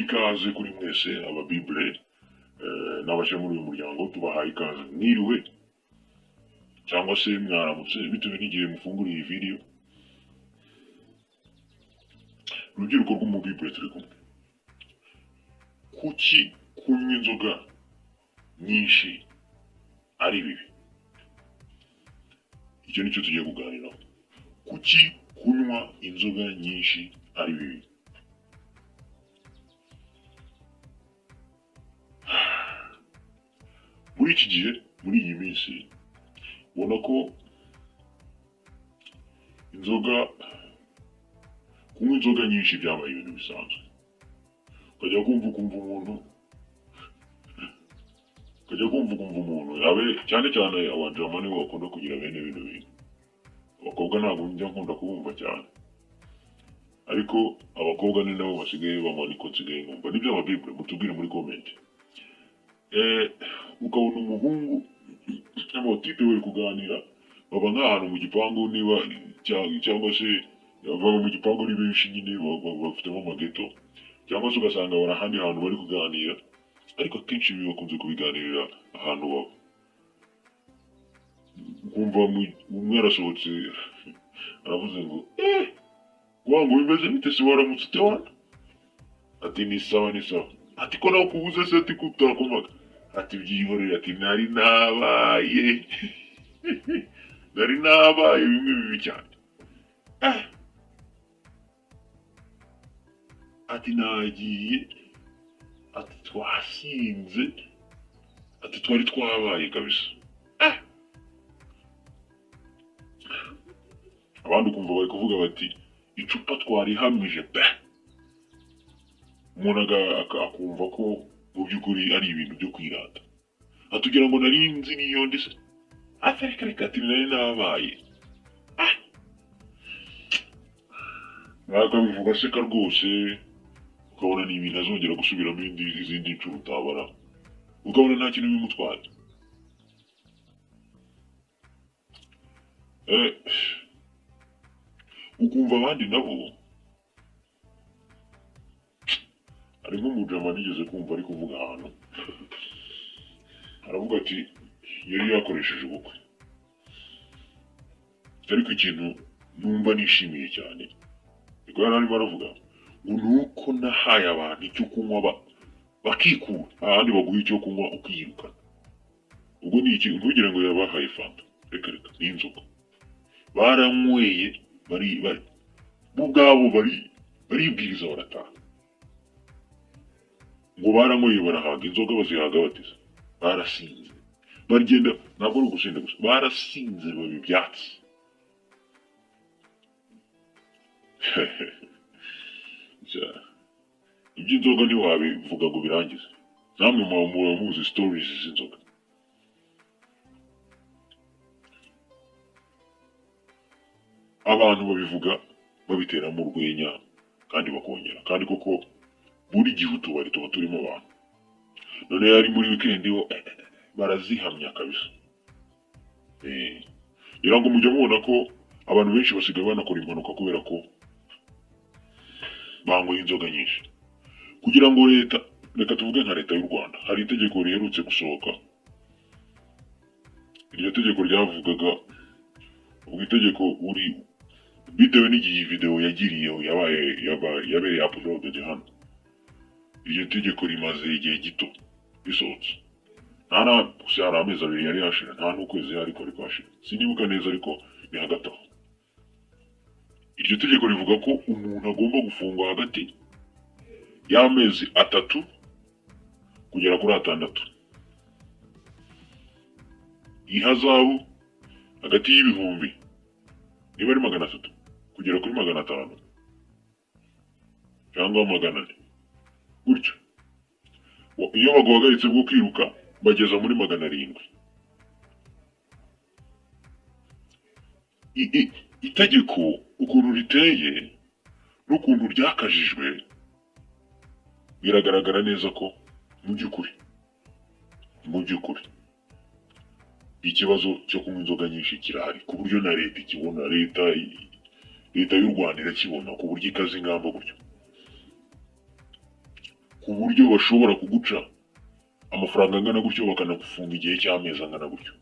Ikaze kuri mwese ababibure n'abashya muri uyu muryango, tubahaye ikaze. Mwiriwe cyangwa se mwaramutse bitewe n'igihe mufunguriye iyi video. Urubyiruko rw'umubibure turi kumwe. Kuki kunywa inzoga nyinshi ari bibi? Icyo nicyo tugiye kuganiraho. Kuki kunywa inzoga nyinshi ari bibi? Muri iki gihe, muri iyi minsi, ubona ko inzoga, kunywa inzoga nyinshi byabaye ibintu bisanzwe. Ukajya kumva ukumva umuntu, ukajya kumva ukumva umuntu abe, cyane cyane abajama nibo bakunda kugira bene bino bintu. Abakobwa ntabwo njya nkunda kubumva cyane, ariko abakobwa ni nabo basigaye banywa, niko nsigaye numva. Nibyo ababibure mutubwire muri comment. Ukabona umuhungu n'abatipe bari kuganira, baba nk'ahantu mu gipangu, niba cyangwa se baba mu gipangu ari benshi nyine, bafitemo amageto, cyangwa se ugasanga bari ahandi hantu bari kuganira, ariko akenshi ibi bakunze kubiganirira ahantu baba. Ukumva umwe arasohotse aravuze ngo wa ngo bimeze bite se, waramutse ute wana? Ati ni sawa ni sawa. Ati ko nawe kubuze se, ati ko utakomaga? Ati byihorere, ati nari nabaye, nari nabaye bimwe bibi cyane. Ati nagiye, ati twasinze, ati twari twabaye kabisa. Abandi ukumva bari kuvuga bati icupa twarihamije pe. Umuntu akumva ko mu by'ukuri ari ibintu byo kwirata. Atugira ngo nari nzi niyo ndi se, ati reka reka, ati nari nabaye. Akabivuga aseka rwose, ukabona ni ibintu azongera gusubiramo izindi nshuro utabara, ukabona nta kintu bimutwaye. Ukumva abandi nabo, hari nk'umujama nigeze kumva ari kuvuga ahantu, aravuga ati yari yakoresheje ubukwe, ariko ikintu numva nishimiye cyane, niko yari arimo aravuga, ngo ni uko nahaye abantu icyo kunywa bakikura, ahandi baguha icyo kunywa ukiyirukana. Ubwo ni iki? Ntugire ngo yabahaye fanta, reka reka, ni inzoga. Baranyweye, bo ubwabo baribwiriza barataha. Ngo baranyweye barahaga, inzoga bazihaga bateze, barasinze baragenda. Ntabwo ari ugusinda gusa, barasinze baba ibyatsi. Iby'inzoga ntiwabivuga ngo birangize. Namwe muba muzi stories z'inzoga. Abantu babivuga babiteramo urwenya kandi bakongera, kandi koko buri gihe utubari tuba turimo abantu. None yari muri weekend ho barazihamya kabisa. Ngira ngo mujya mubona ko abantu benshi basigaye banakora impanuka kubera ko banyweye inzoga nyinshi. Kugira ngo leta, reka tuvuge nka leta y'u Rwanda, hari itegeko riherutse gusohoka. Iryo tegeko ryavugaga, ubwo itegeko uri bitewe n'igihe iyi video yagiriyeho, yabereye uploaded hano. Iryo tegeko rimaze igihe gito risohotse, nta na gusa hari amezi abiri yari yashira, nta n'ukwezi ariko ariko hashira, sinibuka neza ariko ni hagati aho. Iryo tegeko rivuga ko umuntu agomba gufungwa hagati y'amezi 3 kugera kuri 6, ihazabu hagati y'ibihumbi niba ari 300 kugera kuri 500 cyangwa 400 gutyo. Iyo baguhagaritse bwo kwiruka bageza muri 700. Itegeko ukuntu riteye n'ukuntu ryakajijwe biragaragara neza ko mu by'ukuri ikibazo cyo kunywa inzoga nyinshi kirahari, ku buryo na leta ikibona, leta y'u Rwanda irakibona ku buryo ikaza ingamba gutyo. Ku buryo bashobora kuguca amafaranga angana gutyo, bakanagufunga igihe cy'amezi angana gutyo.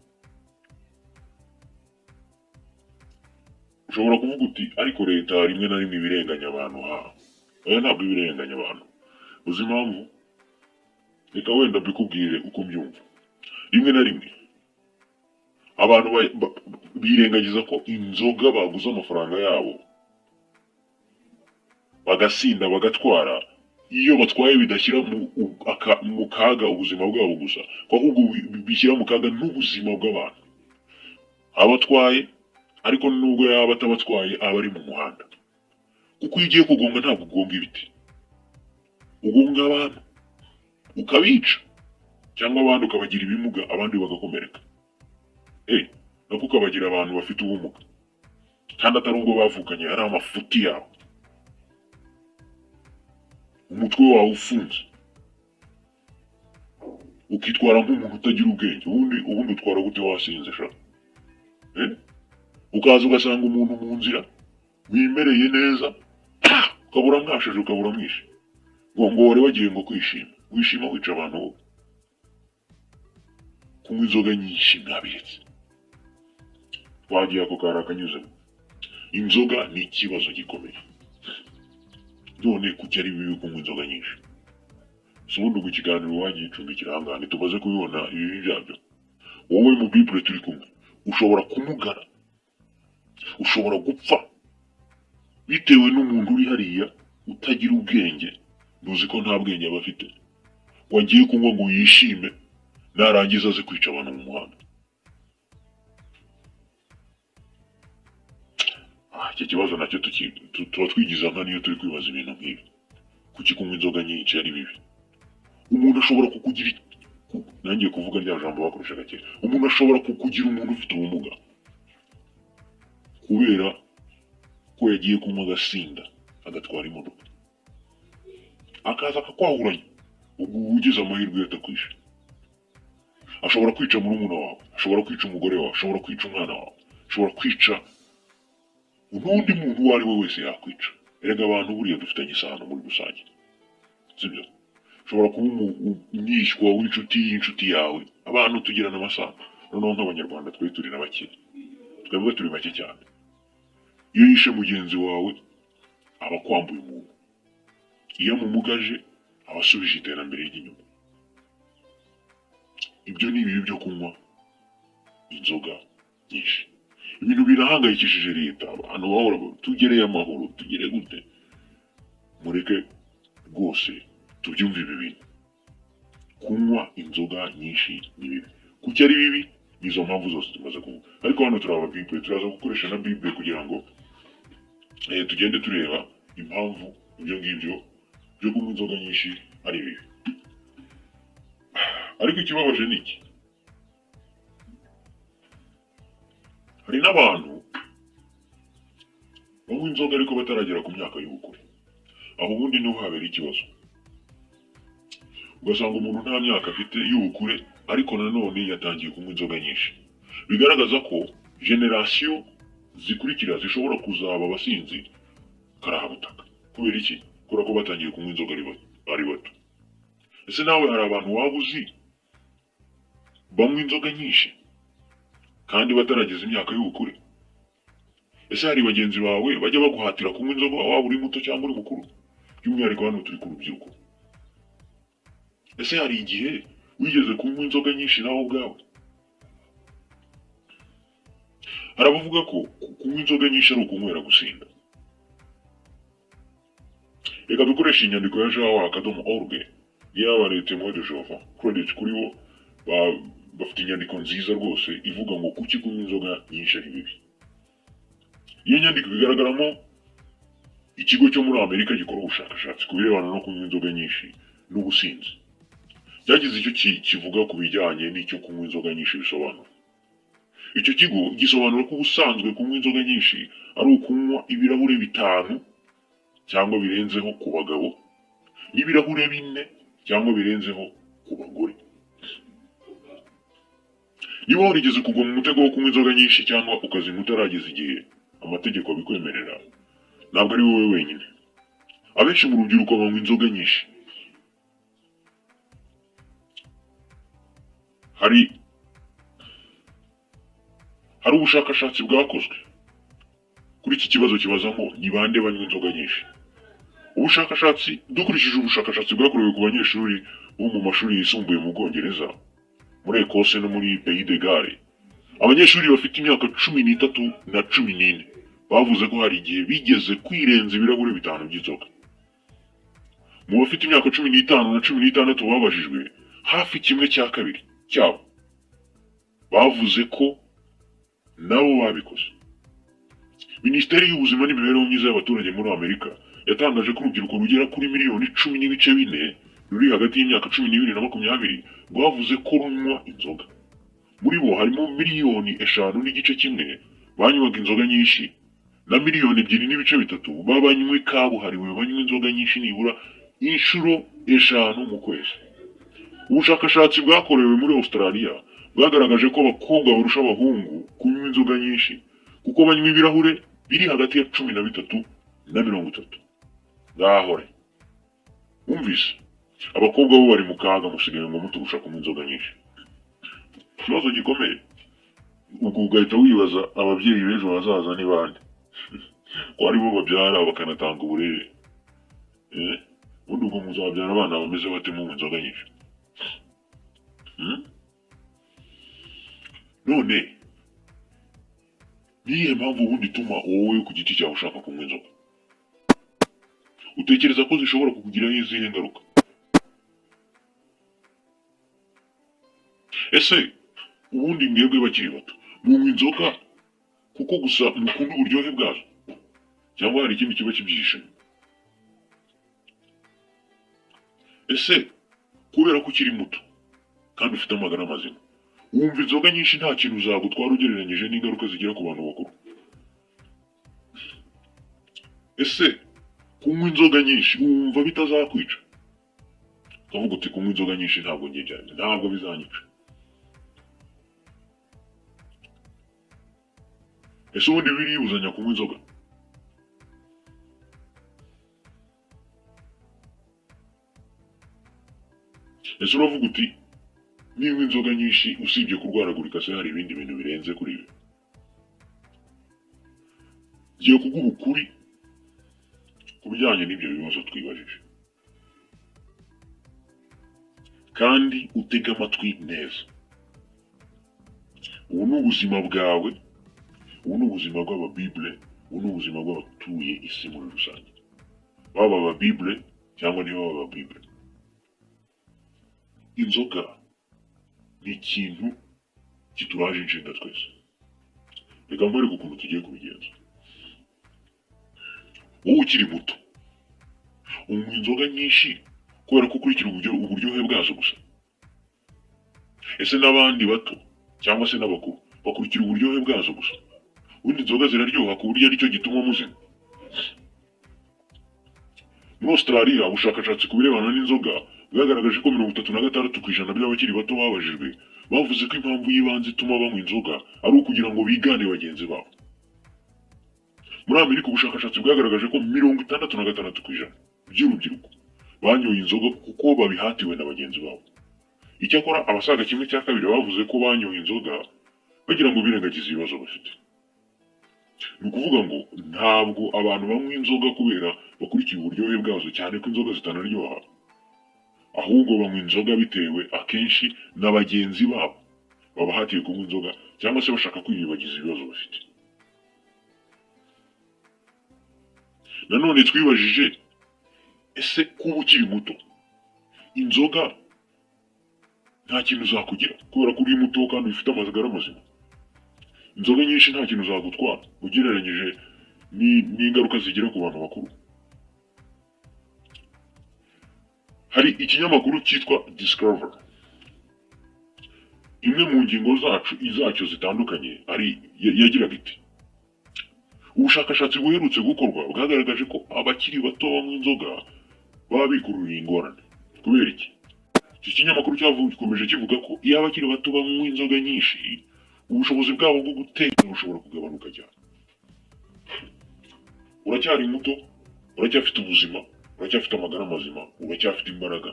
Ushobora kuvuga uti: "Ariko leta rimwe na rimwe ibirenganya abantu." Ha, oya, ntabwo ibirenganya abantu. Uzi impamvu? Reka wenda mbikubwire uko mbyumva. Rimwe na rimwe abantu birengagiza ko inzoga baguze amafaranga yabo, bagasinda, bagatwara, iyo batwaye bidashyira mu kaga ubuzima bwabo gusa, ko ahubwo bishyira mu kaga n'ubuzima bw'abantu abatwaye. Ariko nubwo yaba atabatwaye, aba ari mu muhanda, kuko iyo ugiye kugonga ntabwo ugonga ibiti, ugonga abantu ukabica, cyangwa abandi ukabagira ibimuga, abandi bagakomereka, nako ukabagira abantu bafite ubumuga kandi atari ubwo bavukanye, ari amafuti yawe, umutwe wawe ufunze, ukitwara nk'umuntu utagira ubwenge. Ubundi utwara gute wasinze sha? Ukaza ugasanga umuntu mu nzira wimereye neza, pa! Ukabura mwashaje, ukabura mwishe, ngo wari wagiye ngo kwishima. Wishima wica abantu wowe? Kunywa inzoga nyinshi mwabiretse. Twagiye, ako kari akanyuzemo. Inzoga ni ikibazo gikomeye. None kuki ari bibi kunywa inzoga nyinshi? Si ubundi ubwo ikiganiro wagiye icumbikira ahangaha, ntitumaze kubibona ibibi byabyo? Wowe mu Bible turi kumwe, ushobora kumugara, ushobora gupfa bitewe n'umuntu uri hariya utagira ubwenge. Ntuzi ko nta bwenge aba afite, wagiye kunywa ngo yishime, narangiza aze kwica abantu mu muhanda. Iki kibazo nacyo tuba twigiza nka niyo turi kwibaza ibintu nk'ibi. Kuki kunywa inzoga nyinshi ari bibi? Umuntu ashobora kukugira, nangiye kuvuga rya jambo bakoreshaga kera, umuntu ashobora kukugira umuntu ufite ubumuga kubera ko yagiye kunywa agasinda, agatwara imodoka, akaza akakwahuranya. Ubwo uba ugize amahirwe iyo atakwishe. Ashobora kwica murumuna wawe, ashobora kwica umugore wawe, ashobora kwica umwana wawe, ashobora kwica n'undi muntu uwo ari we wese yakwica. Erega abantu buriya dufitanye isano muri rusange, sibyo? Ushobora kuba umwishywa w'inshuti y'inshuti yawe. Abantu tugirana amasano. Noneho nk'Abanyarwanda twe turi na bake, twebwe turi bake cyane. Iyo yishe mugenzi wawe aba akwambuye umuntu, iyo amumugaje aba asubije iterambere ry'inyuma. Ibyo ni ibibi byo kunywa inzoga nyinshi. Ibintu birahangayikishije leta. Abantu bahora tugereye amahoro, tugere gute? Mureke rwose tubyumve ibi bintu. Kunywa inzoga nyinshi ni bibi. Kuki ari bibi? Ni izo mpamvu zose tumaze kuvuga. Ariko hano turaba Bible, turaza gukoresha na Bible kugira ngo tugende tureba impamvu ibyo ngibyo byo kunywa inzoga nyinshi ari bibi. Ariko ikibabaje ni iki: hari n'abantu banywa inzoga ariko bataragera ku myaka y'ubukure. Aho ubundi niho habera ikibazo, ugasanga umuntu nta myaka afite y'ubukure, ariko nanone yatangiye kunywa inzoga nyinshi. Bigaragaza ko generasiyo zikurikira zishobora kuzaba abasinzi karahabutaka. Kubera iki? Kubera ko batangiye kunywa inzoga ari bato. Ese nawe hari abantu waba uzi banywa inzoga nyinshi kandi batarageza imyaka y'ubukure? Ese hari bagenzi bawe bajya baguhatira kunywa inzoga, waba uri muto cyangwa uri mukuru? By'umwihariko hano turi ku rubyiruko. Ese hari igihe wigeze kunywa inzoga nyinshi nawe ubwawe? Hari abavuga ko kunywa inzoga nyinshi ari ukunywera gusinda. Reka dukoreshe inyandiko ya jw.org y'aba Les Témoins de Jéhovah. Credit kuri bo, bafite inyandiko nziza rwose ivuga ngo kuki kunywa inzoga nyinshi ari bibi. Iyo nyandiko igaragaramo ikigo cyo muri Amerika gikora ubushakashatsi ku birebana no kunywa inzoga nyinshi n'ubusinzi. Cyagize icyo kivuga ku bijyanye n'icyo kunywa inzoga nyinshi bisobanura. Icyo kigo gisobanura ko ubusanzwe kunywa inzoga nyinshi ari ukunywa ibirahure 5 cyangwa birenzeho ku bagabo, n'ibirahure 4 cyangwa birenzeho ku bagore. Niba warigeze kugwa mu mutego wo kunywa inzoga nyinshi cyangwa ukazinywa utarageza igihe amategeko abikwemerera, ntabwo ari wowe wenyine. Abenshi mu rubyiruko banywa inzoga nyinshi. Hari ubushakashatsi bwakozwe kuri iki kibazo kibaza ngo ni bande banywa inzoga nyinshi. Ubushakashatsi, dukurikije ubushakashatsi bwakorewe ku banyeshuri bo mu mashuri yisumbuye mu Bwongereza, muri Ekose no muri Pays de Galles, abanyeshuri bafite imyaka 13 na 14 bavuze ko hari igihe bigeze kwirenza ibirahure bitanu by'inzoga. Mu bafite imyaka 15 na 16 babajijwe, hafi kimwe cya kabiri cyabo bavuze ko nabo babikoze. Minisiteri y'Ubuzima n'Imibereho Myiza y'Abaturage muri Amerika yatangaje ko urubyiruko rugera kuri miliyoni 10.4 ruri hagati y'imyaka 12 na 20 rwavuze ko runywa inzoga. Muri bo harimo miliyoni 5.1 banywaga inzoga nyinshi na miliyoni 2.3 b'abanywi kabuhariwe banywa inzoga nyinshi nibura inshuro 5 mu kwezi. Ubushakashatsi bwakorewe muri Australia bwagaragaje ko abakobwa barusha abahungu kunywa inzoga nyinshi, kuko banywa ibirahure biri hagati ya 13 na 30. Ngahore wumvise, abakobwa bo bari mu kaga, musigaye ngo muturusha kunywa inzoga nyinshi. Ikibazo gikomeye. Ubwo ugahita wibaza, ababyeyi b'ejo hazaza ni bande, ko aribo babyara bakanatanga uburere? Eh? Ubundi ubwo muzabyara abana bameze bate munywa inzoga nyinshi? Hmm? None niyihe mpamvu ubundi ituma wowe ku giti cyawe ushaka kunywa inzoga? Utekereza ko zishobora kukugiraho izihe ngaruka? Ese ubundi mwebwe bakiri bato munywa inzoga kuko gusa mukunda uburyohe bwazo, cyangwa hari ikindi kiba kibyihishe inyuma? Ese kubera ko ukiri muto kandi ufite amagara mazima, wumva inzoga nyinshi nta kintu zagutwara ugereranyije n'ingaruka zigira ku bantu bakuru? Ese kunywa inzoga nyinshi wumva bitazakwica? Ukavuga uti kunywa inzoga nyinshi ntabwo ngiye cyane, ntabwo bizanyica. Ese ubundi Bibiliya ibuzanya kunywa inzoga? Ese uravuga uti ninywa inzoga nyinshi usibye kurwaragurika se hari ibindi bintu birenze kuri ibi? Ngiye kuguha ukuri ku bijyanye n'ibyo bibazo twibajije, kandi utege amatwi neza. Ubu ni ubuzima bwawe, ubu ni ubuzima bw'ababibule, ubu ni ubuzima bw'abatuye isi muri rusange, baba ababibule cyangwa ntibaba ababibule. Inzoga ni ikintu kituraje inshinga twese. Reka nkwereke ukuntu tugiye kubigenza. Wowe ukiri muto unywa inzoga nyinshi kubera ko ukurikira uburyohe bwazo gusa? Ese n'abandi bato cyangwa se n'abakuru bakurikira uburyohe bwazo gusa? Ubundi inzoga ziraryoha ku buryo aricyo gituma muzinywa? Muri Australia, ubushakashatsi ku birebana n'inzoga bwagaragaje ko 36% by'abakiri bato babajijwe bavuze ko impamvu y'ibanze ituma banywa inzoga ari ukugira ngo bigane bagenzi babo. Muri Amerika, ubushakashatsi bwagaragaje ko 66% by'urubyiruko banyoye inzoga kuko babihatiwe na bagenzi babo. Icyakora abasaga kimwe cya kabiri bavuze ko banyoye inzoga bagira ngo birengagize ibibazo bafite. Ni ukuvuga ngo ntabwo abantu banywa inzoga kubera bakurikiye uburyohe bwazo, cyane ko inzoga zitanaryoha, ahubwo banywa inzoga bitewe akenshi na bagenzi babo babahatiye kunywa inzoga, cyangwa se bashaka kwiyibagiza ibibazo bafite. Nanone twibajije, ese kuba ukiri muto inzoga nta kintu zakugira kubera ko uri muto kandi ufite amagara mazima? Inzoga nyinshi nta kintu zagutwara ugereranyije n'ingaruka zigira ku bantu bakuru? Hari ikinyamakuru cyitwa Discover, imwe mu ngingo zacyo zitandukanye ari yagiraga iti: ubushakashatsi buherutse gukorwa bwagaragaje ko abakiri bato banywa inzoga baba bikururiye ingorane. Kubera iki? Iki kinyamakuru cyakomeje kivuga ko iyo abakiri bato banywa inzoga nyinshi, ubushobozi bwabo bwo guteka bushobora kugabanuka cyane. Uracyari muto, uracyafite ubuzima, uracyafite amagara mazima, uracyafite imbaraga,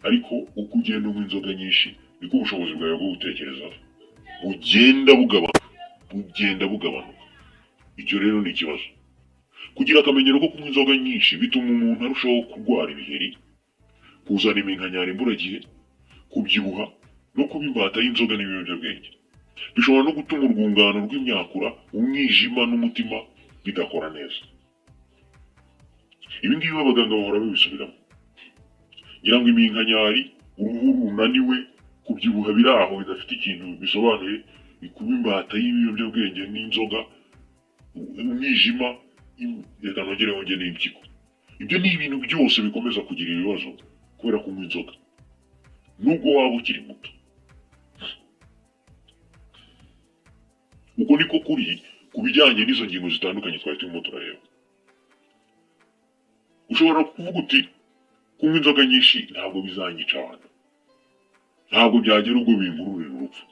ariko uko ugenda unywa inzoga nyinshi Niko ubushobozi bwawe bwo gutekereza bugenda bugabanuka, bugenda bugabanuka. Icyo rero ni ikibazo. Kugira akamenyero ko kunywa inzoga nyinshi bituma umuntu arushaho kurwara ibiheri, kuzana iminkanyari imburagihe, kubyibuha no kuba imbata y'inzoga n'ibiyobyabwenge. Bishobora no gutuma urwungano rw'imyakura, umwijima n'umutima bidakora neza. Ibi ngibi abaganga bahora babisubiramo. Ngira ngo iminkanyari, uruhu runaniwe, kubyibuha biri aho bidafite ikintu bisobanuye, kuba imbata y'ibiyobyabwenge n'inzoga, umwijima, reka nongereho njye n'impyiko. Ibyo ni ibintu byose bikomeza kugira ibibazo kubera kunywa inzoga, nubwo waba ukiri muto. Uko niko kuri ku bijyanye n'izo ngingo zitandukanye twari turimo turareba. Ushobora kuvuga uti kunywa inzoga nyinshi ntabwo bizanyica abantu, ntabwo byagera ubwo binkururira urupfu.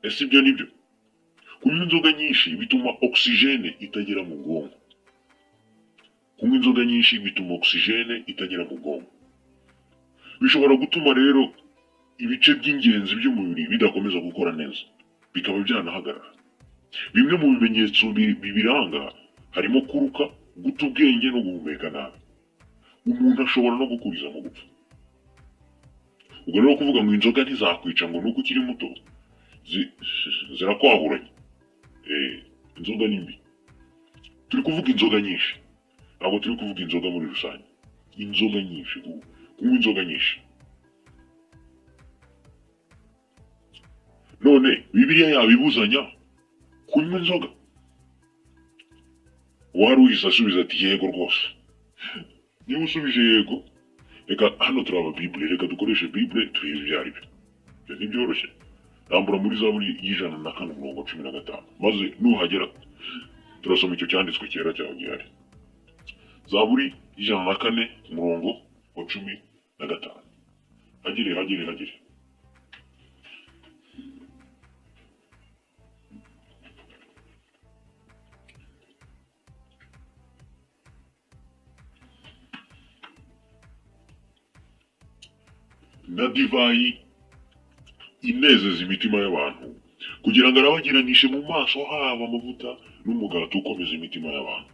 Ese ibyo ni byo? Kunywa inzoga nyinshi bituma oxygène itagera mu bwonko. Kunywa inzoga nyinshi bituma oxygène itagera mu bwonko. Bishobora gutuma rero ibice by'ingenzi by'umubiri bidakomeza gukora neza, bikaba byanahagarara. Bimwe mu bimenyetso bibiranga harimo kuruka, guta ubwenge no guhumeka nabi. Umuntu ashobora no gukurizamo gupfa. Ubwo rero kuvuga ngo inzoga ntizakwica ngo nuko ukiri muto, zirakwahuranya. Inzoga ni mbi. Turi kuvuga inzoga nyinshi, ntabwo turi kuvuga inzoga muri rusange. Inzoga nyinshi, kunywa inzoga nyinshi. None Bibiliya yabibuzanya kunywa inzoga? Uwari uhise asubiza ati yego rwose. Niba usubije yego, reka hano turaba Bible, reka dukoreshe Bible turebe ibyo ari byo. Ibyo ntibyoroshye. Rambura muri Zaburi y'104 umurongo 15, maze nuhagera turasoma icyo cyanditswe cyera cyaho gihari. Zaburi y'104 umurongo wa 15. Hagire, hagire, hagire. Na divayi inezeza imitima y'abantu, kugira ngo arabagiranishe mu maso haba amavuta n'umugati ukomeza imitima y'abantu.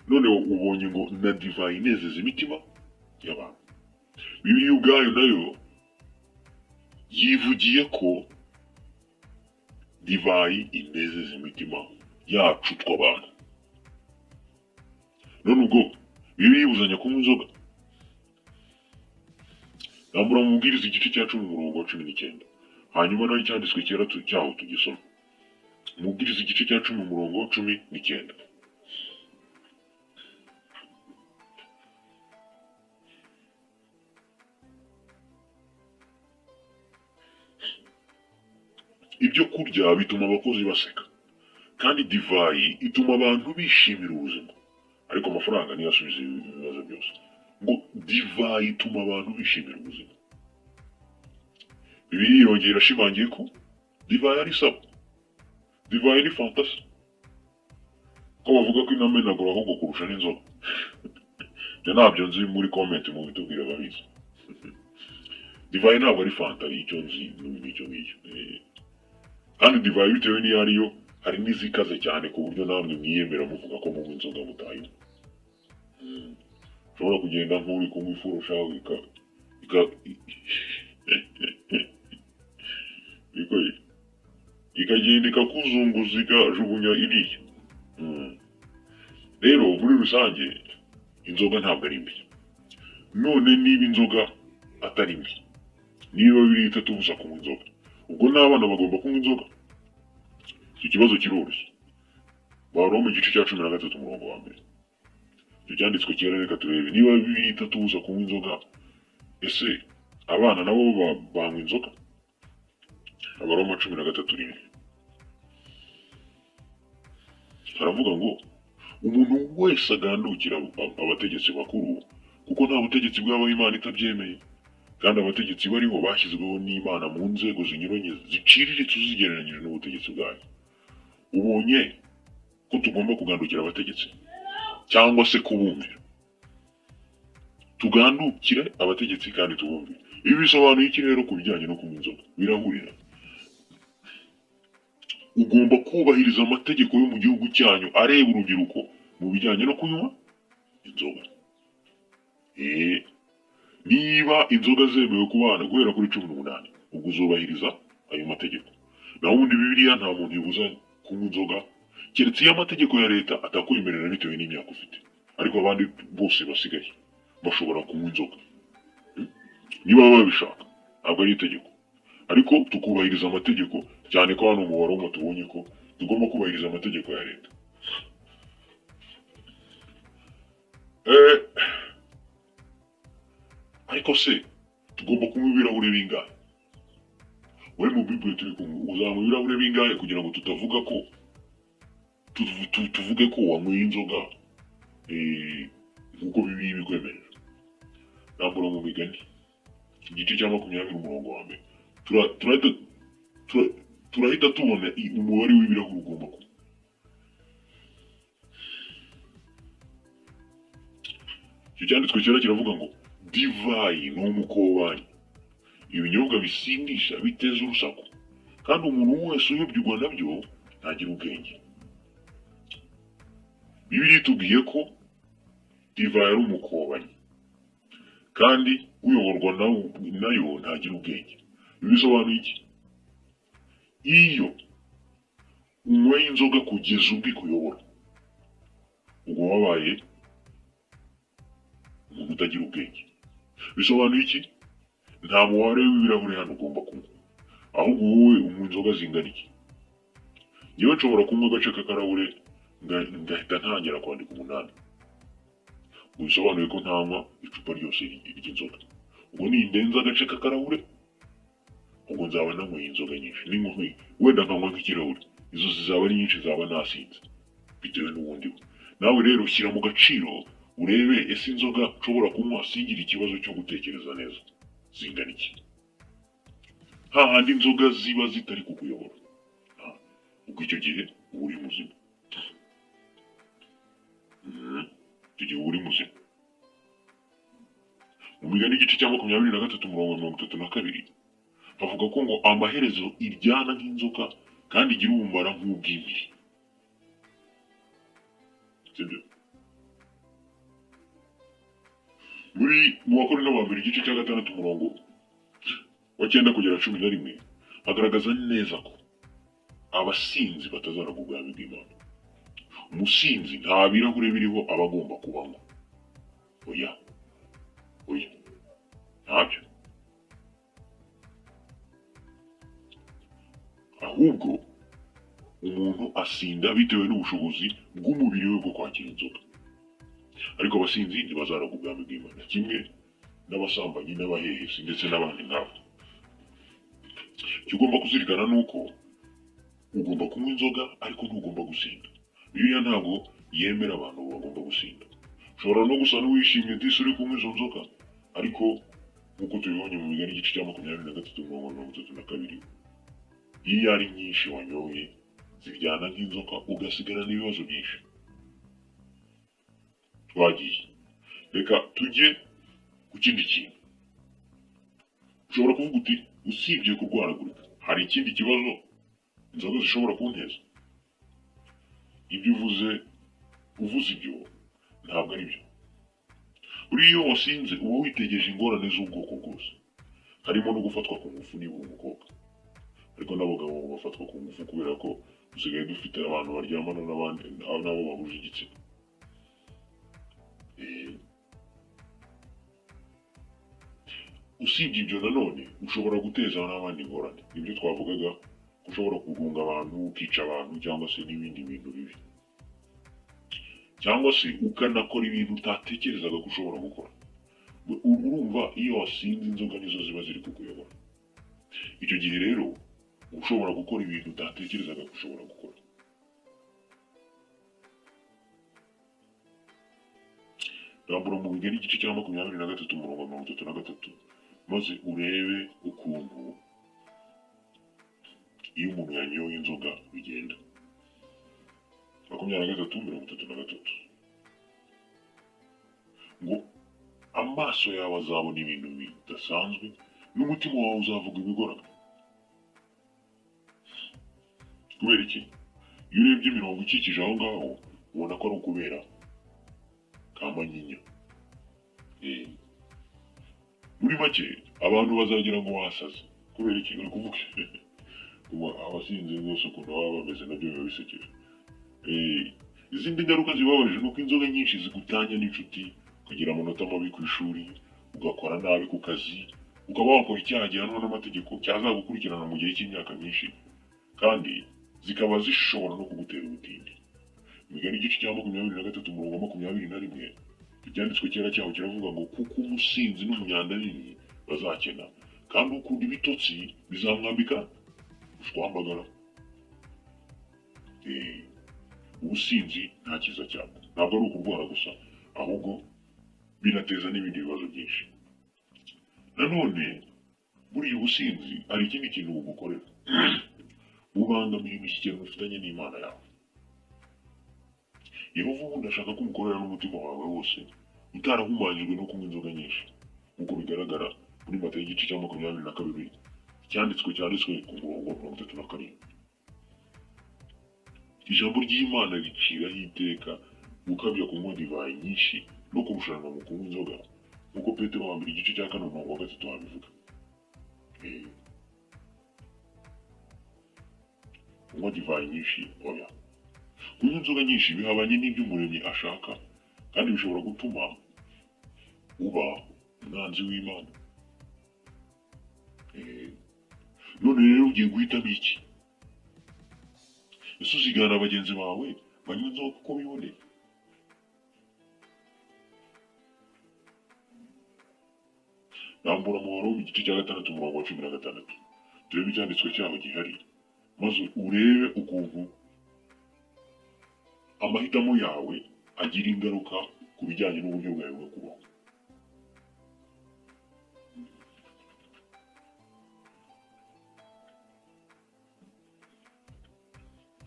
None ubonye ngo na divayi inezeza imitima y'abantu. Bibiliya ubwayo nayo yivugiye ko divayi inezeza imitima yacu tw'abantu. None ubwo Bibiliya ibuzanya kunywa inzoga? Rambura mu Mubwiriza igice cya 10 umurongo wa 19, hanyuma naho icyanditswe cyera cyaho tugisoma. Umubwiriza igice cya 10 umurongo wa 19. Ibyo kurya bituma abakozi baseka, kandi divayi ituma abantu bishimira ubuzima. Ariko amafaranga niyo asubiza ibibazo byose. Ngo divayi ituma abantu bishimira ubuzima. Bibiliya irongera irashimangiye ko divayi ari sawa. Divayi ni fantasi. Ko bavuga ko inamenagura ahubwo kurusha n'inzoga. Ibyo ntabyo nzi, muri comment mu bitubwira ababizi. Divayi ntabwo ari fanta, icyo nzi ni icyo ngicyo. Kandi divayi bitewe n'iyo ariyo, hari n'izikaze cyane ku buryo namwe mwiyemera muvuga ko munywa inzoga mutayinywa. Ushobora kugenda nk'uri kunywa ifuro ushaka ikagenda ikakuzunguza ikajugunya iriya. Rero muri rusange inzoga ntabwo ari mbi. None niba inzoga atari mbi, niba Bibiliya itatubuza kunywa inzoga, ubwo n'abana bagomba kunywa inzoga? Icyo kibazo kiroroshye. Baroma igice cya 13 umurongo wa 1. Icyo cyanditswe kera, reka turebe niba Bibiliya itatubuza kunywa inzoga, ese abana nabo banywa inzoga? Abaroma 13:1 haravuga ngo umuntu wese agandukira abategetsi bakuru, kuko nta butegetsi bw'abaho Imana itabyemeye, kandi abategetsi bariho bashyizweho n'Imana mu nzego zinyuranye ziciriritse uzigereranyije n'ubutegetsi bwayo. Ubonye ko tugomba kugandukira abategetsi cyangwa se kubumvira. Tugandukire abategetsi kandi tubumvire. Ibi bisobanuye iki rero ku bijyanye no kunywa inzoga? Birahurira. Ugomba kubahiriza amategeko yo mu gihugu cyanyu areba urubyiruko mu bijyanye no kunywa inzoga. Niba inzoga zemewe ku bana guhera kuri 18, ubwo uzubahiriza ayo mategeko. Naho ubundi Bibiliya nta muntu ibuza kunywa inzoga, keretse iyo amategeko ya leta atakwemerera bitewe n'imyaka ufite. Ariko abandi bose basigaye bashobora kunywa inzoga niba babishaka, ntabwo ari itegeko, ariko tukubahiriza amategeko, cyane ko hano mu Baroma tubonye ko tugomba kubahiriza amategeko ya leta. Ariko se tugomba kunywa ibirahure bingahe? Wowe mu Bible turi kumwe, uzanywa ibirahure bingahe kugira ngo tutavuga ko tuvuge ko wanyweye inzoga nk'uko Bibiliya ibikwemerera? Rambura mu Migani igice cya 20 umurongo wa mbere, turahita tubona umubare w'ibirahuri ugomba kunywa. Icyo cyanditswe cyera kiravuga ngo divayi ni umukobanyi, ibinyobwa bisindisha biteza urusaku, kandi umuntu wese uyobywa nabyo ntagira ubwenge. Bibiliya itubwiye ko divayi ari umukobanyi, kandi uyoborwa nayo ntagira ubwenge. Ibi bisobanuye iki? Iyo unyweye inzoga kugeza ubwo ikuyobora, ubwo wabaye umuntu utagira ubwenge. Bisobanuye iki? Nta mubare w'ibirahure hano ugomba kunywa, ahubwo wowe unywa inzoga zingana iki? Njyewe nshobora kunywa agace k'akarahure ngahita ntangira kwandika 8. Ubwo bisobanuye ko ntanywa icupa ryose ry'inzoga. Ubwo nindenza agace k'akarahure, ubwo nzaba nanyweye inzoga nyinshi. Ninywa wenda nkanywa nk'ikirahure, izo zizaba ari nyinshi, nzaba nasinze bitewe n'ubundi we. Nawe rero shyira mu gaciro urebe ese inzoga nshobora kunywa singire ikibazo cyo gutekereza neza zingana iki? Hahandi inzoga ziba zitari kukuyobora, ubwo icyo gihe uba uri muzima. Icyo gihe uba uri muzima. Mu Migani igice cya 23 umurongo 32 havuga ko ngo amaherezo iryana nk'inzoka kandi igira ubumara nk'ubw'impiri. Sibyo? Muri mu Bakorinto ba mbere igice cya 6 umurongo wa 9 kugera 11 hagaragaza neza ko abasinzi batazaragwa ubwami bw'Imana. Umusinzi nta birahure biriho aba agomba kubanywa. Oya, oya, ntabyo. Ahubwo umuntu asinda bitewe n'ubushobozi bw'umubiri we bwo kwakira inzoga. Ariko abasinzi ntibazaragwa ubwami bw'Imana, kimwe n'abasambanyi n'abahehesi ndetse n'abandi nk'abo. Icyo ugomba kuzirikana ni uko ugomba kunywa inzoga ariko ntugomba gusinda. Bibiliya ntabwo yemera abantu bagomba gusinda. Ushobora no gusa n'uwishimye disi uri kunywa izo nzoga, ariko nk'uko tubibonye mu Migani igice cya 23 umurongo 32, iyo ari nyinshi wanyoye ziryana nk'inzoka ugasigarana n'ibibazo byinshi. Twagiye, reka tujye ku kindi kintu. Ushobora kuvuga uti usibye kurwaragurika hari ikindi kibazo inzoga zishobora kunteza? Ibyo uvuze, uvuze ibyo ntabwo ari byo. Buriya iyo wasinze uba witegereje ingorane z'ubwoko bwose, harimo no gufatwa ku ngufu niba uri umukobwa. Ariko n'abagabo bafatwa ku ngufu kubera ko dusigaye dufite abantu baryamana n'abandi n'abo bahuje igitsina. Usibye ibyo nanone ushobora guteza n'abandi ingorane. Nibyo twavugaga ko ushobora kugunga abantu, ukica abantu cyangwa se n'ibindi bintu bibi, cyangwa se ukanakora ibintu utatekerezaga ko ushobora gukora. Urumva iyo wasinze inzoga nizo ziba ziri kukuyobora. Icyo gihe rero ushobora gukora ibintu utatekerezaga ko ushobora gukora. Rambura mu Migani igice cya 23 umurongo 33, maze urebe ukuntu iyo umuntu yanyoye inzoga bigenda. 23 33 ngo amaso yawe azabona ibintu bidasanzwe N'umutima wawe uzavuga ibigoramye. Kubera iki? Iyo urebye imirongo ikikije aho ngaho, ubona ko ari ukubera ka manyinya. Muri make, abantu bazagira ngo wasaze. Kubera iki? Uri kuvuga ubu abasinzi rwose ukuntu baba bameze, nabyo biba bisekeje. Izindi ngaruka zibabaje ni uko inzoga nyinshi zigutanya n'inshuti, ukagira amanota mabi ku ishuri, ugakora nabi ku kazi, ukaba wakora icyaha gihanwa n'amategeko cyazagukurikirana mu gihe cy'imyaka myinshi, kandi zikaba zishobora no kugutera ubutindi. Imigani igice cya 23, umurongo wa 21, icyanditswe kera cyaho kiravuga ngo: "Kuko umusinzi n'umunyandanini bazakena, kandi ukunda ibitotsi bizamwambika ushwambagara." Ubusinzi nta cyiza cyabwo. Ntabwo ari ukurwara gusa, ahubwo binateza n'ibindi bibazo byinshi. Nanone buriya ubusinzi hari ikindi kintu bugukorera: bubangamira imishyikirano ufitanye n'Imana yawe Yehova. Ubundi ashaka ko umukorera n'umutima wawe wose, utarahumanyijwe no kunywa inzoga nyinshi, nk'uko bigaragara muri Matayo igice cya 22, icyanditswe cyanditswe ku murongo wa 37. Ijambo ry'Imana riciraho iteka gukabya kunywa divayi nyinshi no kurushanwa mu kunywa inzoga, nk'uko Petero wa mbere igice cya 4, umurongo wa 3 habivuga. Kunywa divayi nyinshi, oya. Kunywa inzoga nyinshi bihabanye n'ibyo Umuremyi ashaka, kandi bishobora gutuma uba umwanzi w'Imana. None rero ugiye guhitamo iki? Ese uzigana bagenzi bawe banywa inzoga kuko biboneye? Rambura mu Baroma igice cya 6, umurongo wa 16, turebe icyanditswe cyaho gihari, maze urebe ukuntu amahitamo yawe agira ingaruka ku bijyanye n'uburyo bwawe bwo kubaho.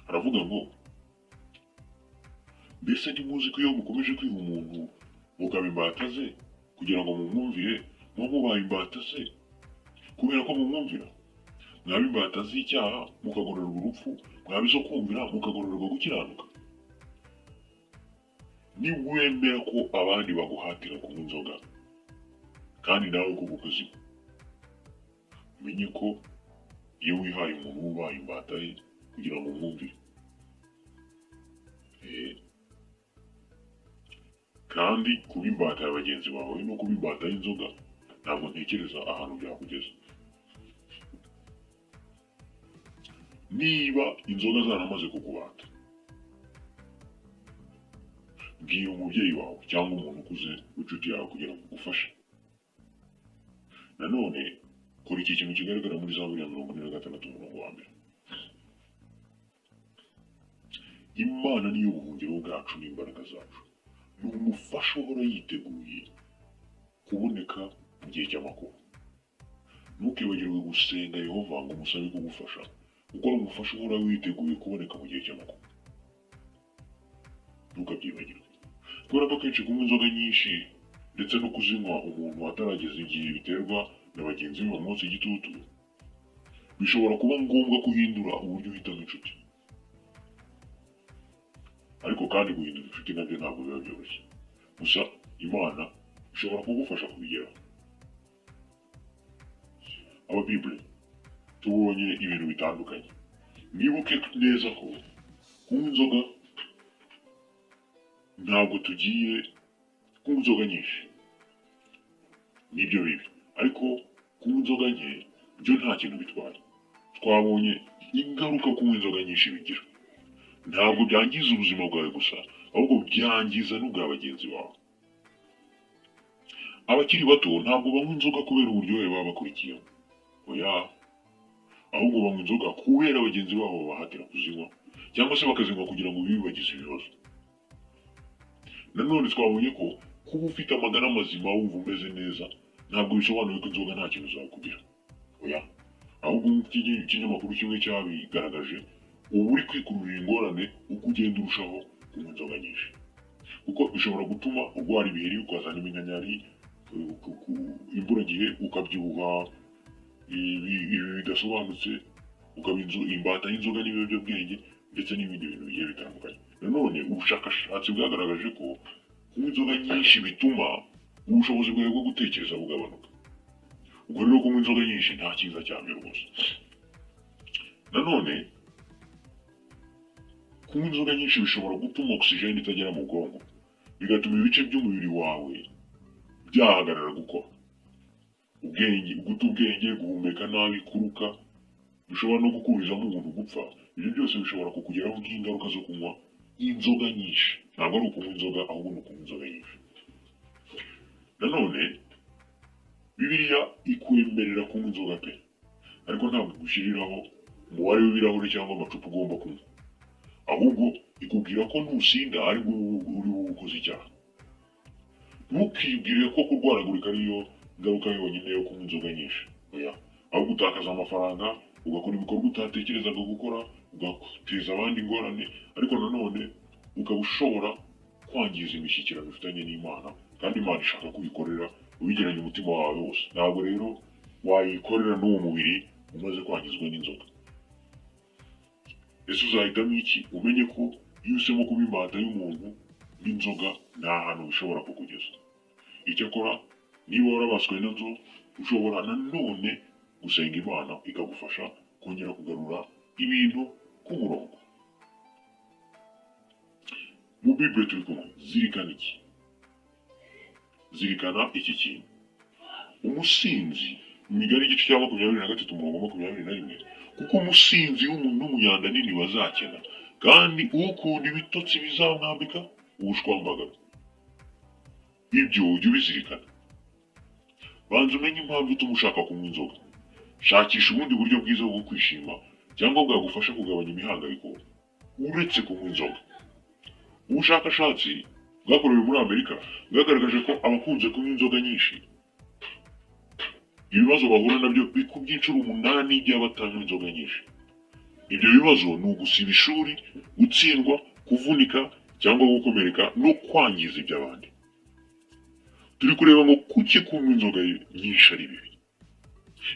Aravuga ngo: "Mbese ntimuzi ko iyo mukomeje kwiha umuntu mukaba imbata ze kugira ngo mumwumvire, muba mubaye imbata ze kubera ko mumwumvira? Mwaba imbata z'icyaha mukagororerwa urupfu, mwaba izo kumvira mukagororerwa gukiranuka." Niwemera ko abandi baguhatira kunywa inzoga kandi nawe koko ukazinywa, umenye ko iyo wihaye umuntu uba ubaye imbata ye kugira ngo umwumvire. Kandi kuba imbata ya bagenzi bawe no kuba imbata y'inzoga, ntabwo ntekereza ahantu byakugeza. Niba inzoga zaramaze kukubata, bwira umubyeyi wawe cyangwa umuntu ukuze w'inshuti yawe kugira ngo agufashe. Nanone kora iki kintu kigaragara muri Zaburi ya 46, umurongo wa 1: "Imana niyo buhungiro bwacu n'imbaraga zacu, ni umufasha uhora yiteguye kuboneka mu gihe cy'amakuba." Ntukibagirwe gusenga Yehova ngo umusabe kugufasha, kuko ari umufasha uhora witeguye kuboneka mu gihe cy'amakuba. Ntukabyibagirwe, kubera ko akenshi kunywa inzoga nyinshi ndetse no kuzinywa umuntu atarageza igihe biterwa na bagenzi be bamwotsa igitutu. Bishobora kuba ngombwa ko uhindura uburyo uhitamo inshuti, ariko kandi guhindura inshuti nabyo ntabwo biba byoroshye. Gusa Imana ishobora kugufasha kubigeraho. Ababibure, tubonye ibintu bitandukanye. Mwibuke neza ko kunywa inzoga, ntabwo tugiye kunywa inzoga nyinshi nibyo bibi, ariko kunywa inzoga nke byo nta kintu bitwaye. Twabonye ingaruka kunywa inzoga nyinshi bigira. Ntabwo byangiza ubuzima bwawe gusa, ahubwo byangiza n'ubwa bagenzi bawe. Abakiri bato ntabwo banywa inzoga kubera uburyohe baba bakurikiyeho, oya, ahubwo banywa inzoga kubera bagenzi babo babahatira kuzinywa, cyangwa se bakazinywa kugira ngo bibagize ibibazo. Nanone twabonye ko kuba ufite amagara mazima, wumva umeze neza, ntabwo bisobanuye ko inzoga nta kintu zakugira, oya. Ahubwo nk'uko ikinyamakuru kimwe cyabigaragaje, uba uri kwikururira ingorane uko ugenda urushaho kunywa inzoga nyinshi, kuko bishobora gutuma urwara ibiheri, ukazana iminkanyari, imburagihe, ukabyibuha. ibi bidasobanutse, ukaba inzu imbata y'inzoga n'ibiyobyabwenge ndetse n'ibindi bintu bigiye bitandukanye. Nanone ubushakashatsi bwagaragaje ko kunywa inzoga nyinshi bituma ubushobozi bwawe bwo gutekereza bugabanuka. Ubwo rero kunywa inzoga nyinshi nta cyiza cyabyo rwose. Nanone kunywa inzoga nyinshi bishobora gutuma oxygen itagera mu bwonko, bigatuma ibice by'umubiri wawe byahagarara gukora. Ubwenge, guta ubwenge, guhumeka nabi, kuruka, bishobora no gukurizamo umuntu gupfa. Ibyo byose bishobora kukugeraho nk'ingaruka zo kunywa inzoga nyinshi. Ntabwo ari ukunywa inzoga, ahubwo ni ukunywa inzoga nyinshi. Nanone Bibiliya ikwemerera kunywa inzoga pe, ariko ntabwo igushyiriraho umubare w'ibirahuri cyangwa amacupa ugomba kunywa, ahubwo ikubwira ko nusinda aribwo uri bube ukoze icyaha. Ntukibwire ko kurwaragurika ariyo ngaruka yonyine yo kunywa inzoga nyinshi. Oya, ahubwo utakaza amafaranga, ugakora ibikorwa utatekerezaga gukora, ugateza abandi ingorane, ariko nanone ukaba ushobora kwangiza imishyikirano ufitanye n'Imana, kandi Imana ishaka ko uyikorera ubigeranye umutima wawe wose. Ntabwo rero wayikorera n'uwo mubiri umaze kwangizwa n'inzoga. Ese uzahitamo iki? Umenye ko iyo uhisemo kuba imbata y'umuntu n'inzoga, nta hantu bishobora kukugeza. Icyakora niba warabaswe nazo, ushobora nanone gusenga Imana ikagufasha kongera kugarura ibintu ku murongo. Mu Bibure turi kumwe, zirikana iki? Zirikana iki kintu: umusinzi, Imigani igice cya 23, umurongo 21: "Kuko umusinzi n'umunyanda nini bazakena, kandi ukunda ibitotsi bizamwambika ubushwambagara." Ibyo ujye ubizirikana. Banza umenye impamvu ituma ushaka kunywa inzoga. Shakisha ubundi buryo bwiza bwo kwishima cyangwa bwagufasha kugabanya imihangayiko uretse kunywa inzoga. Ubushakashatsi bwakorewe muri Amerika bwagaragaje ko abakunze kunywa inzoga nyinshi ibibazo bahura nabyo bikubye inshuro 8 by'abatanywa inzoga nyinshi. Ibyo bibazo ni ugusiba ishuri, gutsindwa, kuvunika cyangwa gukomereka no kwangiza iby'abandi. Turi kureba ngo kuki kunywa inzoga nyinshi ari bibi.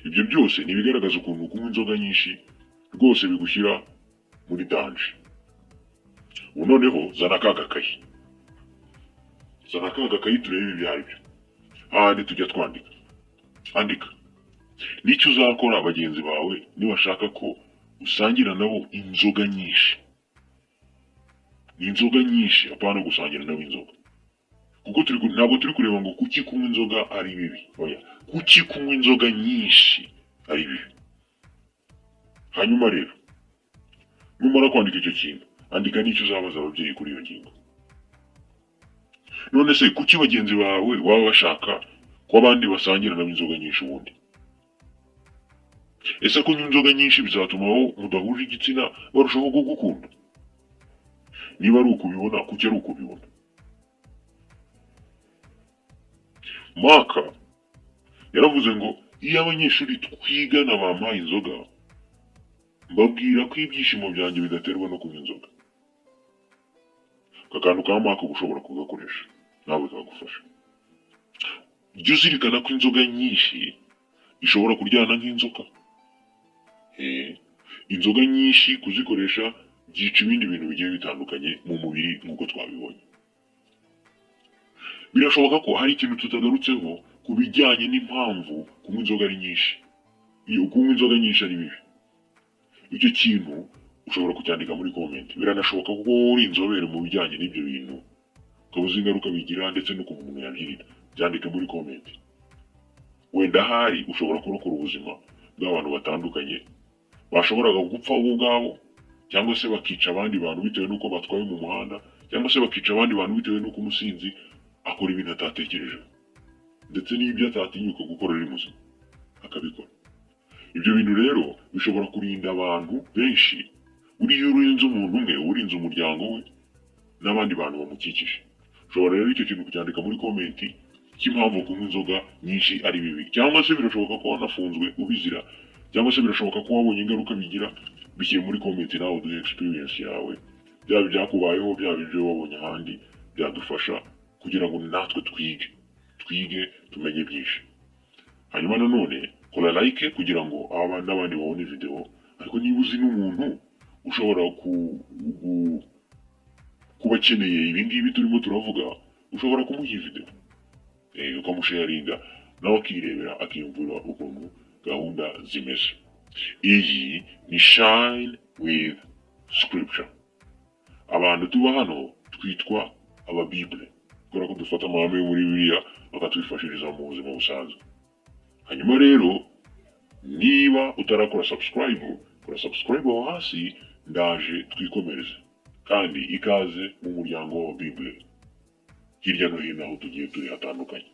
Ibyo byose ni ibigaragaza ukuntu kunywa inzoga nyinshi rwose bigushyira muri danger. Ubu noneho zana ka gakayi, zana ka gakayi turebe ibyo ari byo, hahandi tujya twandika. Andika n'icyo uzakora bagenzi bawe nibashaka ko usangira nabo inzoga nyinshi. Ni inzoga nyinshi, apana gusangira nabo inzoga, kuko ntabwo turi kureba ngo kuki kunywa inzoga ari bibi. Oya, kuki kunywa inzoga nyinshi ari bibi. Hanyuma rero numara kwandika icyo kintu, andika n'icyo uzabaza ababyeyi kuri iyo ngingo. None se kuki bagenzi bawe baba bashaka ko abandi basangira nabo inzoga nyinshi ubundi? Ese kunywa inzoga nyinshi bizatuma abo mudahuje igitsina barushaho kugukunda? Niba ari uko ubibona, kuki ari uko ubibona? Maka yaravuze ngo: "Iyo abanyeshuri twigana bampaye inzoga, mbabwira ko ibyishimo byanjye bidaterwa no kunywa inzoga." Aka kantu ka Maka uba ushobora kugakoresha nawe kagufasha. Jya uzirikana ko inzoga nyinshi ishobora kuryana nk'inzoka. Inzoga nyinshi kuzikoresha byica ibindi bintu bigiye bitandukanye mu mubiri nk'uko twabibonye. Birashoboka ko hari ikintu tutagarutseho ku bijyanye n'impamvu kunywa inzoga ari nyinshi, iyo kunywa inzoga nyinshi ari bibi. Icyo kintu ushobora kucyandika muri comment. Biranashoboka ko wowe uri inzobere mu bijyanye n'ibyo bintu, ukaba uzi ingaruka bigira ndetse n'ukuntu umuntu yabyirinda. Byandike muri comment. Wenda ahari ushobora kurokora ubuzima bw'abantu batandukanye bashoboraga gupfa bo ubwabo, cyangwa se bakica abandi bantu bitewe n'uko batwaye mu muhanda, cyangwa se bakica abandi bantu bitewe n'uko umusinzi akora ibintu atatekerejeho, ndetse n'ibyo atatinyuka gukora ari muzima akabikora. Ibyo bintu rero bishobora kurinda abantu benshi. Buriya iyo urinze umuntu umwe, uba urinze umuryango we n'abandi bantu bamukikije. Ushobora rero icyo kintu kucyandika muri comment cy'impamvu kunywa inzoga nyinshi ari bibi, cyangwa se birashoboka ko wanafunzwe ubizira, cyangwa se birashoboka ko wabonye ingaruka bigira. Bishyire muri comment nawe uduhe experience yawe, byaba ibyakubayeho, byaba ibyo wabonye ahandi. Byadufasha kugira ngo natwe twige tumenye byinshi. Hanyuma nanone Kora like kugira ngo aba n'abandi babone video. Ariko niba uzi n'umuntu ushobora kuba akeneye ibi ngibi turimo turavuga, ushobora kumuha iyi video, ukamusharinga nawe akirebera, akiyumvira ukuntu gahunda zimeze. Iyi ni Shine with Scripture. Abantu tuba hano twitwa ababibure kubera ko dufata amahame yo muri Bibiliya bakatwifashiriza mu buzima busanzwe. Hanyuma rero, niba utarakora subscribe, kora subscribe aho hasi. Ndaje twikomereze, kandi ikaze mu muryango wa Bible hirya no hino aho tugiye turi hatandukanye.